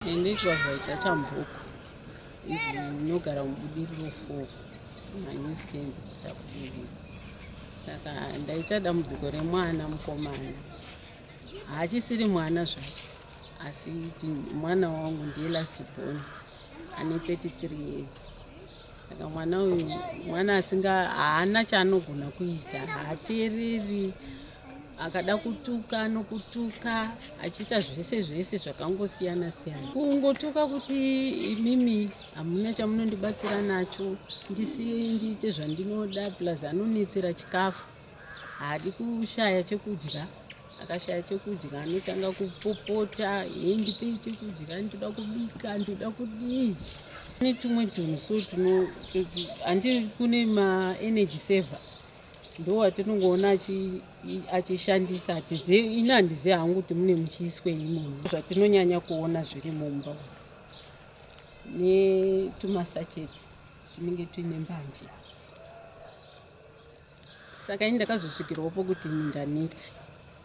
Ndinoitwa Vaita Chamboko, ndinogara muBudiriro 4 manew stands kuita Budiriro. Saka ndaita dambudziko remwana mukomana, haachisiri mwana zvake, asi kuti mwana wangu ndiye last born, ane 33 years. Saka mwana uyu mwana asinga haana chaanogona kuita, haateereri, akada kutuka anokutuka achiita zvese zvese zvakangosiyana siyana. Kungotuka kuti imimi hamuna chamunondibatsira nacho, ndisiye ndiite zvandinoda. Plus anonetsera chikafu, haadi kushaya chekudya. Akashaya chekudya anotanga kupopota, hei ndipei chekudya, ndoda kubika, ndoda kudii. Netumwe tunhu so tuno handi kune maenergy saver ndo watinongoona achishandisa. Hatizive, ini handizivi hangu kuti mune muchiiswei imomo. Zvatinonyanya kuona zviri mumba netumasachets zvinenge tuine mbanje. Saka ini ndakazosvikirawo pokuti ini ndaneta,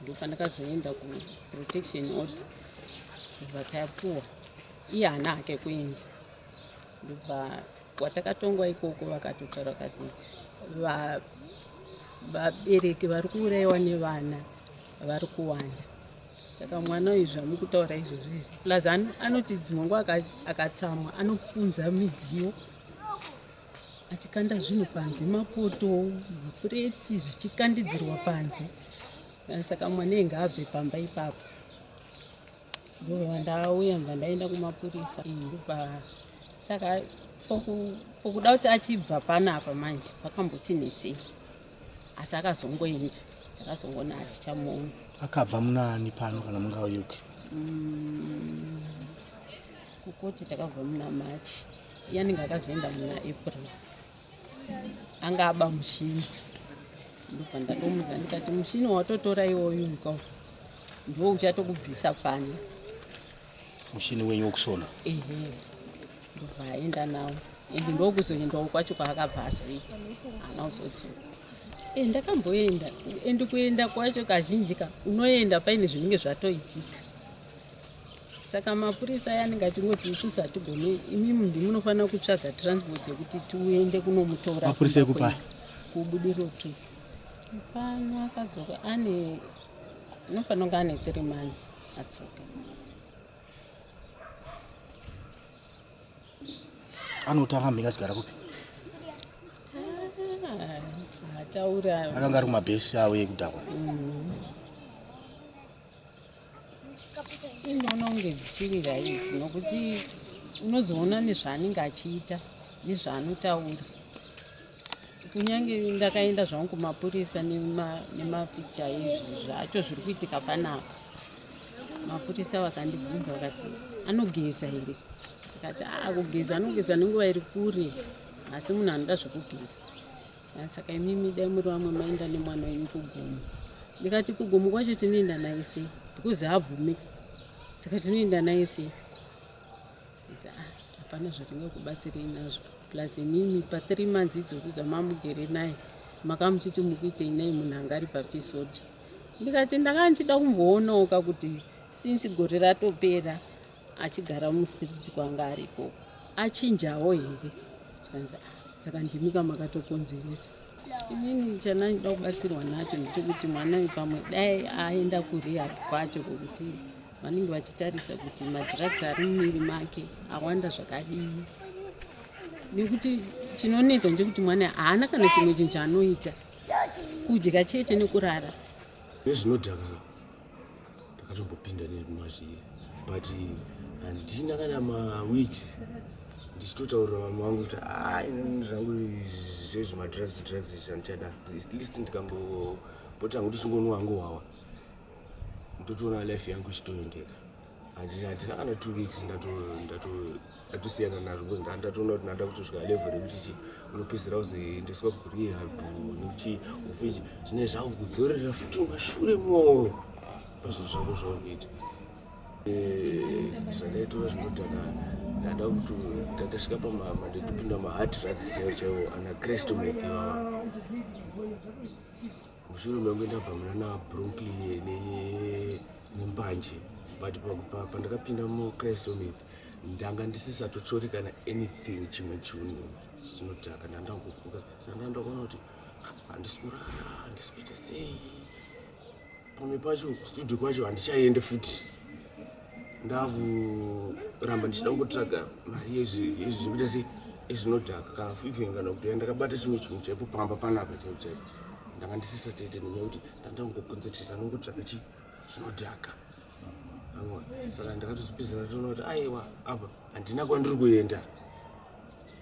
ndopandakazoenda kuprotection order, ndobva tapuwa. Iye haana hake kuenda, ndobva kwatakatongwa ikoko vakatotaura kati vabereki vari kuurayiwa nevana vari kuwanda. Saka mwana uyu zvamukutaura izvozvo izvi, plus anoti dzimwe nguva akatsamwa anopunza midziyo achikanda zvinhu panze, mapoto, mapureti zvichikandidzirwa panze. Saka mwana uyu ngaabve pamba ipapo. Ndobva ndauya, ndobva ndaenda kumapurisa. Ndobva saka pokuda kuti achibva panapa manje pakamboti netsei, asi akazongoenda, takazongoona hatichamuona. Akabva munaani pano kana mungayuki? Kukoti takabva muna March, iye anenge akazoenda muna April. Anga aba mushini, ndobva ndatomudza ndikati mushini watotora iwoyu ka ndiwo uchatokubvisa pano. Mushini wenyu wokusona? Ehe, ndobva aenda nawo, ende ndokuzoendawo kwacho kwaakabva azoita, haana kuzodzoka. E, ndakamboenda, ende kuenda kwacho kazhinji ka unoenda paine zvinenge zvatoitika. Saka mapurisa aya anenge achingoti isusu hatigoni, imimi ndimunofanira kutsvaga transport yekuti tiuende kunomutora. Mapurisa ekupai? KuBudiriro 2 pano. Akadzoka ane anofanira kunge ane 3 months adzoka. Anoti akamhika achigara kupi? Ah, haataura. Akanga ari kumabhesi avo ekudhakwa. Inoona kunge dzichiri right, nokuti unozoona nezvaanenge achiita nezvaanotaura. Kunyange ndakaenda zvangu kumapurisa nemapicha izvi zvacho zviri kuitika panapa, mapurisa vakandibvunza vakati anogeza here? Ndikati a kugeza anogeza nenguva iri kure, asi munhu anoda zvekugeza. Saka imimi dai muri vamwe maenda nemwana wenyu kugomo. Ndikati kugomo kwacho tinoenda naye sei? Because haabvumika, saka tinoenda naye sei? Ah, hapana zvatingakubatsirei nazvo. Plus imimi pa3 months idzodzo dzamamugere naye makamuchiti mukuitei naye munhu anga ari papisodi? Ndikati ndanga ndichida kumboonawo ka kuti since gore ratopera achigara mustreet kwanga ari ikoko achinjawo here. Zvikanzi ah, saka ndimi kamakatokonzeresa. Inini chandinoda kubatsirwa nacho ndechekuti mwana uyu pamwe dai aenda kurehab kwacho, kwokuti vanenge vachitarisa kuti madrugs ari mumuviri make awanda zvakadii, nekuti chinonetsa ndechekuti mwana haana kana chimwe chinhu chaanoita, kudya chete nekurara. Nezvinodhaka ndakatombopinda nemazviri, but handina kana maweeks ndichitotaurira vamwe vangu kuti ai zvangu zvezvemadrugs drugs izvi handichada. At least ndikangopota hangu ndichingonwa hangu hwawa, ndotoona life yangu ichitoendeka. Handina kana 2 weeks ndatosiyana nazvo, because ndatoona kuti ndada kutosvika level rekuti chi unopedzisira uzoendeswa kurehab nekuti ufichi zvine zvakukudzorera futi mumashure mo pazvinhu zvako zvakuita. Zvandaitora zvinodhaka, ndada kuti ndasvika pamama nditopinda mahard drugs chaiwo chaiwo, ana crystal meth ivava. Mushure mengu ndabva muna nabroncli nembanje. But pakubva pandakapinda muChrist Mith, ndanga ndisisatotori kana anything, chimwe chinhu chinodhaka. Ndandangofuka, saka ndandakuona kuti handisi kurara, handisi kuita sei. Pamwe pacho studio kwacho handichaende futi, ndakuramba ndichida kungotsvaga mari yezvekuita sei, ezvinodhaka, kana even kana kuti ndakabata chimwe chinhu chaipo pamba panapa chaipo chaipo, ndanga ndisisatoite, nenyaya yekuti ndandangoconcentrate anongotsvaga chi zvinodhaka. Saka ndakatozopedzana toona kuti aiwa, apa handina kwandiri kuenda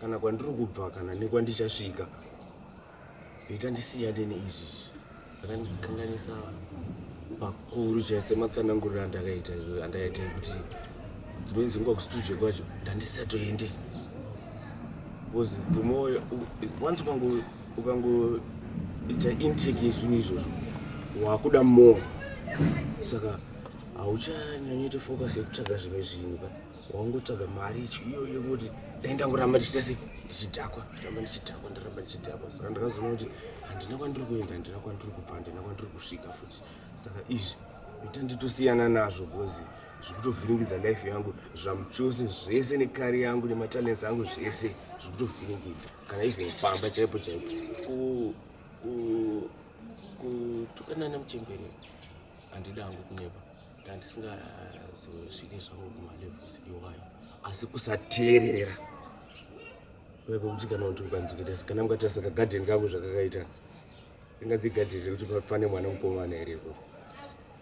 kana kwandiri kubva kana nekwandichasvika. Ita ndisiyane neizvi, zvakandikanganisa pakuru chai, sematsananguriro andakaita, andaita kuti dzimweni dzenguva kustudio kwacho ndandisisatoende, because the more once ukangoita intake yezvinhu izvozvo, wakuda more. Saka hauchanyanyoita focus yekutsvaga zvimwe zvinhu ka, wangotsvaga mari iyoyo, kuti dai ndangoramba ndichiita sei, ndichidhakwa, ndiramba ndichidhakwa, ndiramba ndichidhakwa. Saka ndakazoona kuti handina kwandiri kuenda, handina kwandiri kubva, handina kwandiri kusvika futi. Saka izvi ita nditosiyana nazvo, because zvikutovhiringidza life yangu zvamuchose zvese, necareer yangu nematalents angu zvese zvikutovhiringidza, kana even pamba chaipo chaipo. Kutukana nemuchembere, handida hangu kunyepa, ndandisingazosvike zvangu kumalevels iwayo, asi kusateerera kwekuti kana kuti ukanzwita, kana mukatarisa kagadheni kangu zvakakaita, ingadzi gadheni rekuti pane mwana mukomana irepo,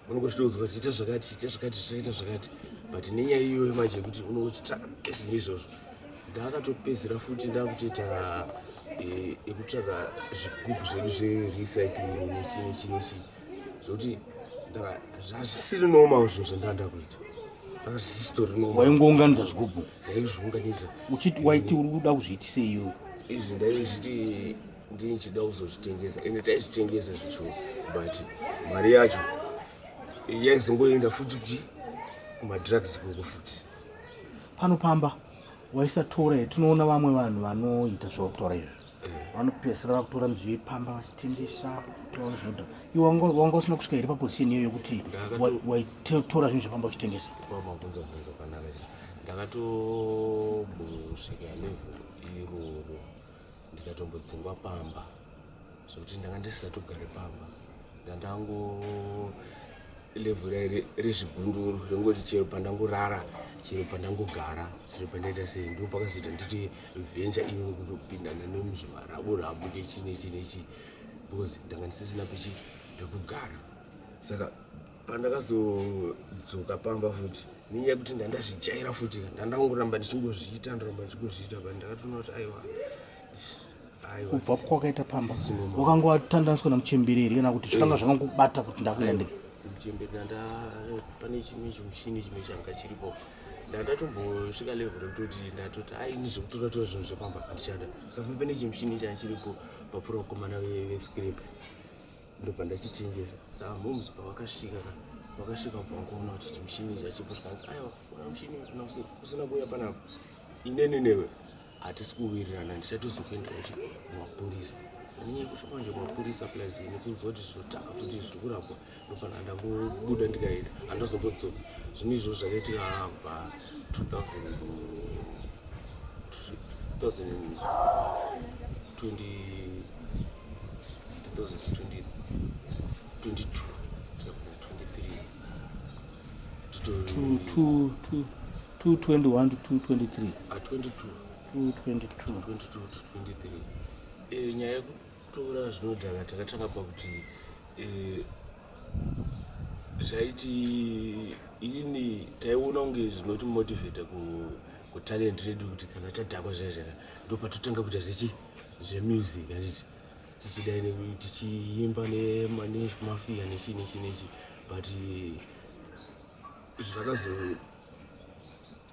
unongosvitoudzwa kuti ita zvakati, ita zvakati, ita zvakati, but nenyaya iyoyo manje yekuti unongochitsvaka zvinhu izvozvo, ndakatopedzera futi ndakutoita yekutsvaga zvigubhu zvedu zverecycling nechi nechi nechi, zvokuti zvasisiri normal zvinhu zvandanda kuita, zvakasisitori normal. Waingounganidza zvigubhu? Ndaizviunganidza. Uchiti waiti uri kuda kuzviitisei iwe? Izvi ndaizviti ndinchida kuzozvitengesa, ende taizvitengesa zvicho, but mari yacho yaizongoenda futi kuti kumadrugs ikoko futi. Pano pamba waisatora here? Tinoona vamwe vanhu vanoita zvauri izvi, vanopedzisira vakutora midziyo yepamba vachitengesa, toona zvinodhaka. Iwe wanga usina kusvika here paposition iyoyo yekuti waitora zvinhu zvepamba uchitengesa? Mabvunza bvunza kanaka. Ndakatombosvika level iroro, ndikatombodzingwa pamba, zvekuti ndanga ndisisatogare pamba. Ndandango level rai rezvigunduru, rengoti chero pandangorara, chero pandangogara, chero pandaita sei. Ndo pakazoita nditi venture iwe kutopindana nemuzvimarabu rabu nechi nechi nechi, because ndanga ndisisina pechi pekugara. Saka pandakazodzoka pamba futi, nenyaya yekuti ndandazvijaira futi, ndandangoramba ndichingozviita, ndaramba ndichingozviita, but ndakatoona kuti aiwa, aiwa. Kubva kwakaita pamba, Sinoma. wakanga watandaniswa namuchembere here, kana kuti zvikanga zvakangobata kuti ndakuenda ndega? Muchembere, ndanda pane chimwe chimushini chimwe changa chiripo. Ndandatombosvika level rekutoti ndatoti aini zvekutora tora zvinhu zvepamba handichada. Saka pane chimushini changa chiripo papfuura vakomana vescrap, ndobva ndachitengesa. Saka moms pavakasvika ka, vakasvika bva vangoona kuti chimushini chachipo, zvikanzi, "Aiwa, ona mushini kana usina kuuya panapa, inene newe hatisi kuwirirana, ndichatozokuendera chi kumapurisa." Saka nenyaya yekusvika manje kumapurisa, plus nekunzwa kuti zvinotaka futi zviri kurapwa, ndopana ndangobuda ndikaenda, handazombodzoka. Zvinhu izvozvo zvakaitika kubva 2020, 2022 tikapinda 23. 221 to 223? 22. 222. 22 to 23. Nyaya yekutora zvinodhaka takatanga pakuti zvaiti ini taiona kunge zvinotimotivheta kutalent redu, kuti kana tadhakwa zvaizvaka, ndo patotanga kuita zvechi zvemusic, handiti, tichidai tichiimba nemafia nechi nechi nechi, but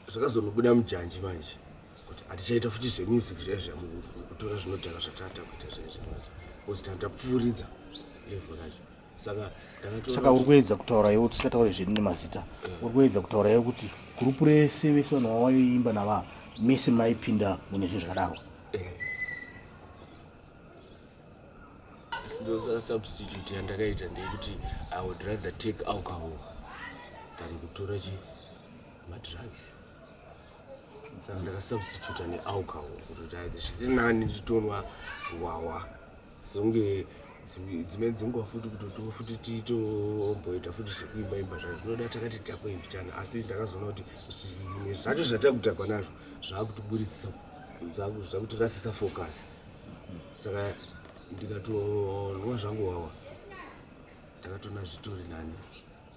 zvakazonobuda mujanji manje kuti hatichaita futi zvemusic zvaizva, kutora zvinodhaka zvatata kuita zvaizva manje, because tandapfuuridza level racho. Saka ndakatoona Saka uri kuedza kutaura iwe, tisingataure zvedu nemazita, uri kuedza kutaura iwe kuti gurupu rese, vese vanhu vawaiimba nava mese, maipinda mune zvinhu zvakadaro? Ndo substitute yandakaita ndeyekuti I would rather take alcohol. Than kutora chi madrugs. Saka ndakasubstituta nealcohol kutoti hai, zviri nani nditonwa hwahwa, sekunge dzimwe dzenguva futi kutotiwo futi titomboita futi zvekuimba imba zvacho zvinoda takati takuimbichana. Asi ndakazoona kuti zvimwe zvacho zvatakudhakwa nazvo zvaakutoburitsisa, zvakutirasisa focus. Saka ndikatonwa zvangu hwahwa, ndakatoona zvitori nani,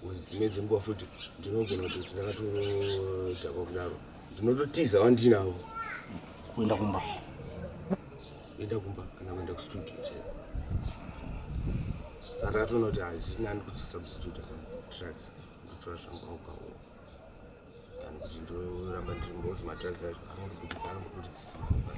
because dzimwe dzenguva futi ndinogona kutoti ndakatodhakwa kudaro, ndinototiza wandinavo. Kuenda kumba? Kuenda kumba kana kuenda kustudio chaiko. Saka ndakatoona kuti hazviri nani kuzosubstituta madrugs, ndotora zvangu alcohol than kuti ndoramba ndiri, because madrugs acho anondobudisa, anondobuditsisa focus.